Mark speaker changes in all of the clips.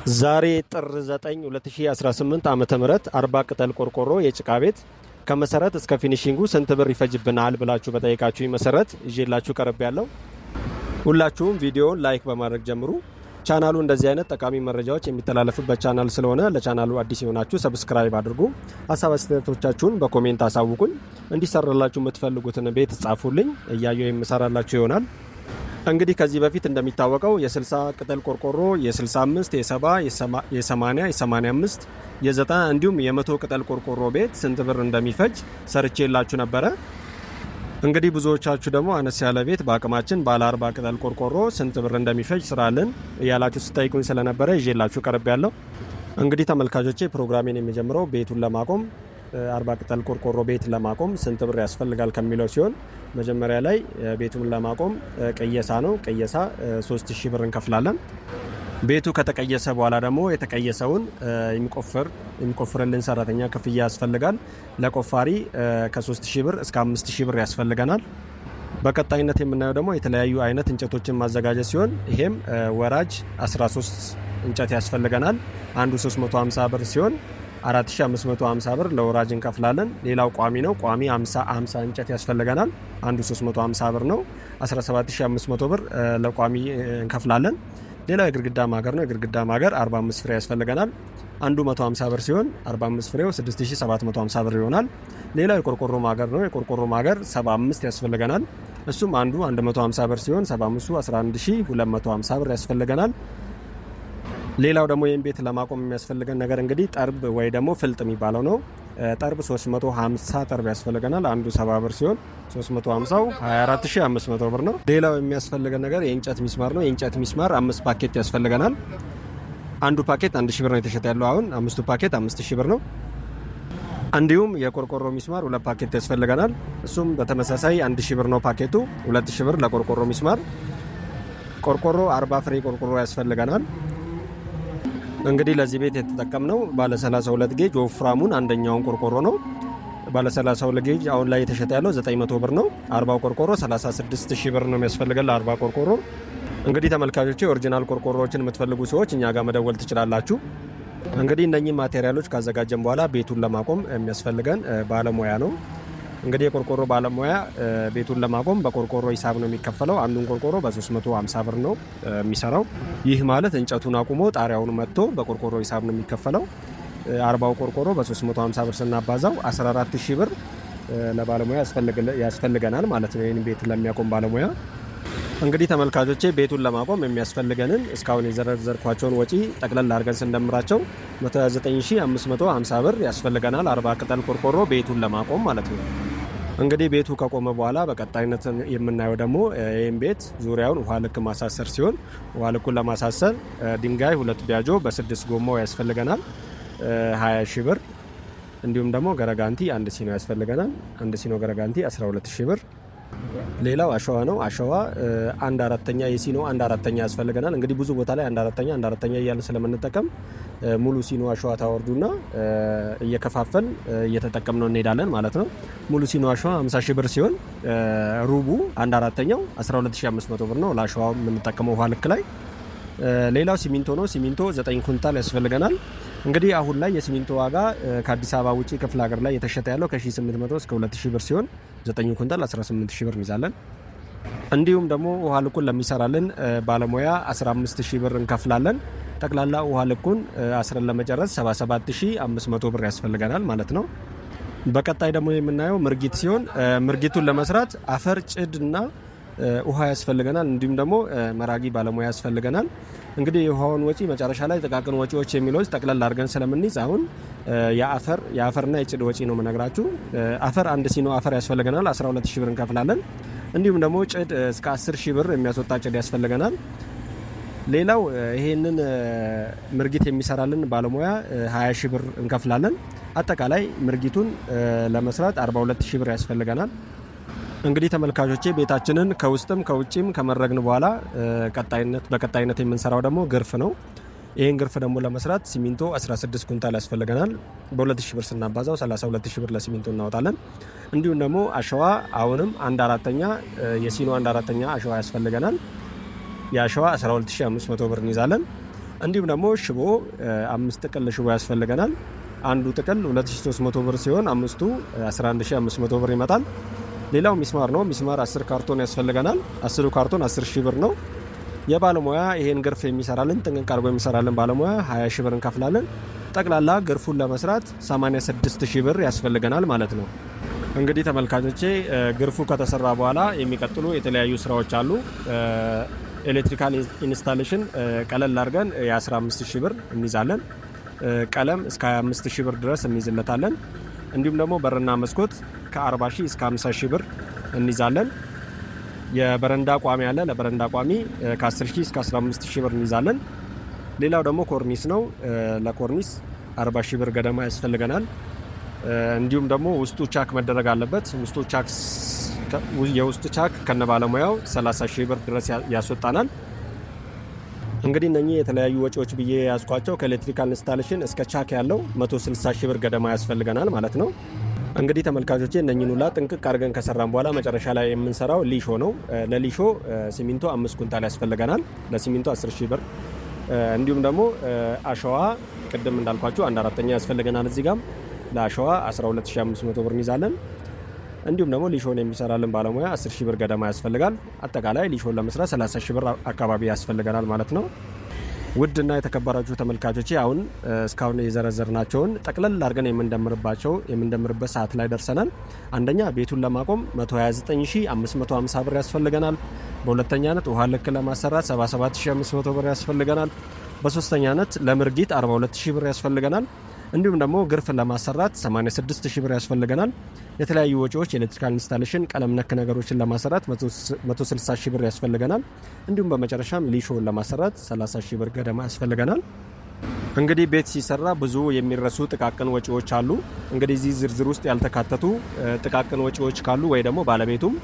Speaker 1: ዛሬ ጥር 9 2018 ዓመተ ምህረት 40 ቅጠል ቆርቆሮ የጭቃ ቤት ከመሰረት እስከ finishing ኡ ስንት ብር ይፈጅብናል ብላችሁ በጠየቃችሁኝ መሰረት ይዤላችሁ ቀርቤያለሁ። ሁላችሁም ቪዲዮውን like በማድረግ ጀምሩ። ቻናሉ እንደዚህ አይነት ጠቃሚ መረጃዎች የሚተላለፍበት ቻናል ስለሆነ ለቻናሉ አዲስ የሆናችሁ subscribe አድርጉ። ሀሳብ አስተያየቶቻችሁን በ comment አሳውቁኝ። እንዲሰራላችሁ የምትፈልጉትን ቤት ጻፉልኝ፣ እያየሁ የምሰራላችሁ ይሆናል። እንግዲህ ከዚህ በፊት እንደሚታወቀው የ60 ቅጠል ቆርቆሮ፣ የ65፣ የ70፣ የ80፣ የ85፣ የ90 እንዲሁም የ100 ቅጠል ቆርቆሮ ቤት ስንት ብር እንደሚፈጅ ሰርቼላችሁ ነበረ። እንግዲህ ብዙዎቻችሁ ደግሞ አነስ ያለ ቤት በአቅማችን ባለ 40 ቅጠል ቆርቆሮ ስንት ብር እንደሚፈጅ ስራልን እያላችሁ ስጠይቁኝ ስለነበረ ይዤላችሁ ቀርቤያለሁ። እንግዲህ ተመልካቾቼ፣ ፕሮግራሜን የሚጀምረው ቤቱን ለማቆም፣ 40 ቅጠል ቆርቆሮ ቤት ለማቆም ስንት ብር ያስፈልጋል ከሚለው ሲሆን መጀመሪያ ላይ ቤቱን ለማቆም ቅየሳ ነው። ቅየሳ 3000 ብር እንከፍላለን። ቤቱ ከተቀየሰ በኋላ ደግሞ የተቀየሰውን የሚቆፍርልን ሰራተኛ ክፍያ ያስፈልጋል። ለቆፋሪ ከ3000 ብር እስከ 5000 ብር ያስፈልገናል። በቀጣይነት የምናየው ደግሞ የተለያዩ አይነት እንጨቶችን ማዘጋጀት ሲሆን ይሄም ወራጅ 13 እንጨት ያስፈልገናል። አንዱ 350 ብር ሲሆን 4550 ብር ለወራጅ እንከፍላለን። ሌላው ቋሚ ነው። ቋሚ 50 50 እንጨት ያስፈልገናል። አንዱ 350 ብር ነው። 17500 ብር ለቋሚ እንከፍላለን። ሌላው የግድግዳ ማገር ነው። የግድግዳ ማገር 45 ፍሬ ያስፈልገናል። አንዱ 150 ብር ሲሆን 45 ፍሬው 6750 ብር ይሆናል። ሌላው የቆርቆሮ ማገር ነው። የቆርቆሮ ማገር 75 ያስፈልገናል። እሱም አንዱ 150 ብር ሲሆን 75ቱ 11250 ብር ያስፈልገናል። ሌላው ደግሞ ይህን ቤት ለማቆም የሚያስፈልገን ነገር እንግዲህ ጠርብ ወይ ደግሞ ፍልጥ የሚባለው ነው። ጠርብ 350 ጠርብ ያስፈልገናል። አንዱ 70 ብር ሲሆን 350ው 24500 ብር ነው። ሌላው የሚያስፈልገን ነገር የእንጨት ሚስማር ነው። የእንጨት ሚስማር አምስት ፓኬት ያስፈልገናል። አንዱ ፓኬት 1000 ብር ነው የተሸጠ ያለው አሁን፣ አምስቱ ፓኬት 5000 ብር ነው። እንዲሁም የቆርቆሮ ሚስማር ሁለት ፓኬት ያስፈልገናል። እሱም በተመሳሳይ 1000 ብር ነው ፓኬቱ፣ 2000 ብር ለቆርቆሮ ሚስማር። ቆርቆሮ 40 ፍሬ ቆርቆሮ ያስፈልገናል። እንግዲህ ለዚህ ቤት የተጠቀምነው ባለ 32 gauge ወፍራሙን አንደኛውን ቆርቆሮ ነው። ባለ 32 gauge አሁን ላይ የተሸጠ ያለው 900 ብር ነው። 40 ቆርቆሮ 36 ሺህ ብር ነው የሚያስፈልገን ለ40 ቆርቆሮ። እንግዲህ ተመልካቾቼ፣ original ቆርቆሮዎችን የምትፈልጉ ሰዎች እኛ ጋር መደወል ትችላላችሁ። እንግዲህ እነኚህ material ኦች ካዘጋጀን በኋላ ቤቱን ለማቆም የሚያስፈልገን ባለሙያ ነው። እንግዲህ የቆርቆሮ ባለሙያ ቤቱን ለማቆም በቆርቆሮ ሂሳብ ነው የሚከፈለው። አንዱን ቆርቆሮ በ350 ብር ነው የሚሰራው። ይህ ማለት እንጨቱን አቁሞ ጣሪያውን መትቶ በቆርቆሮ ሂሳብ ነው የሚከፈለው። 40ው ቆርቆሮ በ350 ብር ስናባዛው 14 ሺህ ብር ለባለሙያ ያስፈልገናል ማለት ነው፣ ይህን ቤት ለሚያቆም ባለሙያ። እንግዲህ ተመልካቾቼ፣ ቤቱን ለማቆም የሚያስፈልገንን እስካሁን የዘረዘርኳቸውን ወጪ ጠቅለል አድርገን ስንደምራቸው 129550 ብር ያስፈልገናል፣ 40 ቅጠል ቆርቆሮ ቤቱን ለማቆም ማለት ነው። እንግዲህ ቤቱ ከቆመ በኋላ በቀጣይነት የምናየው ደግሞ ይህም ቤት ዙሪያውን ውሃ ልክ ማሳሰር ሲሆን ውሃ ልኩን ለማሳሰር ድንጋይ ሁለት ቢያጆ በስድስት ጎማው ያስፈልገናል፣ 20 ሺ ብር። እንዲሁም ደግሞ ገረጋንቲ አንድ ሲኖ ያስፈልገናል። አንድ ሲኖ ገረጋንቲ 12 ሺ ብር። ሌላው አሸዋ ነው። አሸዋ አንድ አራተኛ፣ የሲኖ አንድ አራተኛ ያስፈልገናል። እንግዲህ ብዙ ቦታ ላይ አንድ አራተኛ፣ አንድ አራተኛ እያልን ስለምንጠቀም ሙሉ ሲኖ አሸዋ ታወርዱና እየከፋፈል እየተጠቀምነው እንሄዳለን ማለት ነው። ሙሉ ሲኖ አሸዋ 50 ሺህ ብር ሲሆን ሩቡ፣ አንድ አራተኛው 12500 ብር ነው ለአሸዋ የምንጠቀመው ውሃ ልክ ላይ። ሌላው ሲሚንቶ ነው። ሲሚንቶ 9 ኩንታል ያስፈልገናል። እንግዲህ አሁን ላይ የሲሚንቶ ዋጋ ከአዲስ አበባ ውጪ ክፍለ ሀገር ላይ የተሸጠ ያለው ከ1800 እስከ 2000 ብር ሲሆን 9 ኩንታል 18000 ብር እንይዛለን። እንዲሁም ደግሞ ውሃ ልኩን ለሚሰራልን ባለሙያ 15000 ብር እንከፍላለን። ጠቅላላ ውሃ ልኩን አስረን ለመጨረስ 77500 ብር ያስፈልገናል ማለት ነው። በቀጣይ ደግሞ የምናየው ምርጊት ሲሆን ምርጊቱን ለመስራት አፈር፣ ጭድና ውሃ ያስፈልገናል። እንዲሁም ደግሞ መራጊ ባለሙያ ያስፈልገናል። እንግዲህ የውሃውን ወጪ መጨረሻ ላይ ጥቃቅን ወጪዎች የሚለው ጠቅለል አድርገን ስለምንይዝ አሁን የአፈርና የጭድ ወጪ ነው የምነግራችሁ። አፈር አንድ ሲኖ አፈር ያስፈልገናል፣ 12 ሺህ ብር እንከፍላለን። እንዲሁም ደግሞ ጭድ እስከ 10 ሺህ ብር የሚያስወጣ ጭድ ያስፈልገናል። ሌላው ይሄንን ምርጊት የሚሰራልን ባለሙያ 20 ሺህ ብር እንከፍላለን። አጠቃላይ ምርጊቱን ለመስራት 42 ሺህ ብር ያስፈልገናል። እንግዲህ ተመልካቾቼ፣ ቤታችንን ከውስጥም ከውጭም ከመረግን በኋላ በቀጣይነት የምንሰራው ደግሞ ግርፍ ነው። ይህን ግርፍ ደግሞ ለመስራት ሲሚንቶ 16 ኩንታል ያስፈልገናል። በ2000 ብር ስናባዛው 32 ብር ለሲሚንቶ እናወጣለን። እንዲሁም ደግሞ አሸዋ አሁንም አንድ አራተኛ፣ የሲኖ አንድ አራተኛ አሸዋ ያስፈልገናል። የአሸዋ 12500 ብር እንይዛለን። እንዲሁም ደግሞ ሽቦ 5 ጥቅል ሽቦ ያስፈልገናል። አንዱ ጥቅል 2300 ብር ሲሆን አምስቱ 11500 ብር ይመጣል። ሌላው ሚስማር ነው። ሚስማር 10 ካርቶን ያስፈልገናል። 10ሩ ካርቶን 10 ሺህ ብር ነው። የባለሙያ ይሄን ግርፍ የሚሰራልን፣ ጥንቅቅ አድርጎ የሚሰራልን ባለሙያ 20 ሺህ ብር እንከፍላለን። ጠቅላላ ግርፉን ለመስራት 86 ሺህ ብር ያስፈልገናል ማለት ነው። እንግዲህ ተመልካቾቼ፣ ግርፉ ከተሰራ በኋላ የሚቀጥሉ የተለያዩ ስራዎች አሉ። Electrical installation ቀለል አድርገን የ15 ሺህ ብር እንይዛለን። ቀለም እስከ 25 ሺህ ብር ድረስ እንይዝለታለን። እንዲሁም ደግሞ በርና መስኮት ከ40 ሺህ እስከ 50 ሺህ ብር እንይዛለን። የበረንዳ ቋሚ አለ። ለበረንዳ ቋሚ ከ10 ሺህ እስከ 15 ሺህ ብር እንይዛለን። ሌላው ደግሞ ኮርኒስ ነው። ለኮርኒስ 40 ሺህ ብር ገደማ ያስፈልገናል። እንዲሁም ደግሞ ውስጡ ቻክ መደረግ አለበት። ውስጡ ቻክ የውስጡ ቻክ ከነባለሙያው 30 ሺህ ብር ድረስ ያስወጣናል። እንግዲህ እነኚህ የተለያዩ ወጪዎች ብዬ ያዝኳቸው ከ electrical installation እስከ ቻክ ያለው 160 ሺህ ብር ገደማ ያስፈልገናል ማለት ነው። እንግዲህ ተመልካቾቼ፣ እነኚህን ሁላ ጥንቅቅ አድርገን ከሰራን በኋላ መጨረሻ ላይ የምንሰራው ሊሾ ነው። ለሊሾ ሲሚንቶ 5 ኩንታል ያስፈልገናል። ለሲሚንቶ 10 ሺህ ብር፣ እንዲሁም ደግሞ አሸዋ ቅድም እንዳልኳችሁ አንድ አራተኛ ያስፈልገናል። እዚህ ጋም ለአሸዋ 12500 ብር እንይዛለን። እንዲሁም ደግሞ ሊሾን የሚሰራልን ባለሙያ 10 ሺህ ብር ገደማ ያስፈልጋል። አጠቃላይ ሊሾን ለመስራት 30 ሺህ ብር አካባቢ ያስፈልገናል ማለት ነው። ውድ እና የተከበራችሁ ተመልካቾቼ፣ አሁን እስካሁን የዘረዘርናቸውን ጠቅለል አድርገን የምንደምርበት ሰዓት ላይ ደርሰናል። አንደኛ ቤቱን ለማቆም 129550 ብር ያስፈልገናል። በሁለተኛነት ውሃ ልክ ለማሰራት 77500 ብር ያስፈልገናል። በሶስተኛነት ለምርጊት 42000 ብር ያስፈልገናል። እንዲሁም ደግሞ ግርፍ ለማሰራት 86 ሺህ ብር ያስፈልገናል። የተለያዩ ወጪዎች የ electrical installation፣ ቀለም ነክ ነገሮችን ለማሰራት 160 ሺህ ብር ያስፈልገናል። እንዲሁም በመጨረሻም ሊሾን ለማሰራት 30 ሺህ ብር ገደማ ያስፈልገናል። እንግዲህ ቤት ሲሰራ ብዙ የሚረሱ ጥቃቅን ወጪዎች አሉ። እንግዲህ እዚህ ዝርዝር ውስጥ ያልተካተቱ ጥቃቅን ወጪዎች ካሉ ወይ ደግሞ ባለቤቱም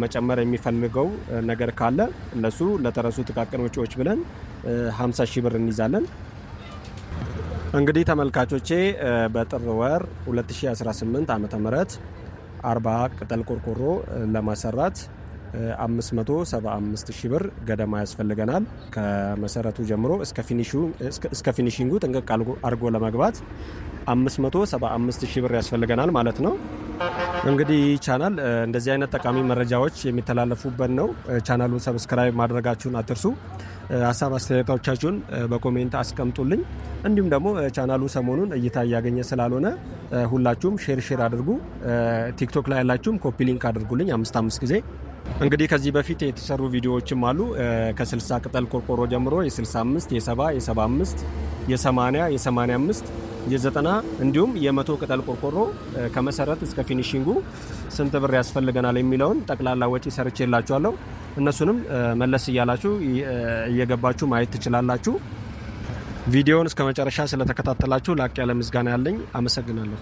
Speaker 1: መጨመር የሚፈልገው ነገር ካለ እነሱ ለተረሱ ጥቃቅን ወጪዎች ብለን 50 ሺህ ብር እንይዛለን። እንግዲህ ተመልካቾቼ፣ በጥር ወር 2018 ዓ.ም. 40 ቅጠል ቆርቆሮ ለማሰራት 575 ሺህ ብር ገደማ ያስፈልገናል። ከመሰረቱ ጀምሮ እስከ finishing ኡ ጥንቅቅ አድርጎ ለመግባት 575 ሺህ ብር ያስፈልገናል ማለት ነው። እንግዲህ ይህ ቻናል እንደዚህ አይነት ጠቃሚ መረጃዎች የሚተላለፉበት ነው። ቻናሉን subscribe ማድረጋችሁን አትርሱ። ሀሳብ አስተያየቶቻችሁን በ comment አስቀምጡልኝ። እንዲሁም ደግሞ ቻናሉ ሰሞኑን እይታ እያገኘ ስላልሆነ ሁላችሁም share share አድርጉ። ቲክቶክ ላይ ያላችሁም copy link አድርጉልኝ አምስት አምስት ጊዜ። እንግዲህ ከዚህ በፊት የተሰሩ ቪዲዮዎችም አሉ። ከ60 ቅጠል ቆርቆሮ ጀምሮ የ65፣ የ70፣ የ75፣ የ80፣ የ85፣ የ90 እንዲሁም የ100 ቅጠል ቆርቆሮ ከመሰረት እስከ finishing ኡ ስንት ብር ያስፈልገናል የሚለውን ጠቅላላ ወጪ ሰርቼላችኋለሁ። እነሱንም መለስ እያላችሁ እየገባችሁ ማየት ትችላላችሁ። ቪዲዮውን እስከ መጨረሻ ስለተከታተላችሁ ላቅ ያለ ምስጋና ያለኝ፣ አመሰግናለሁ።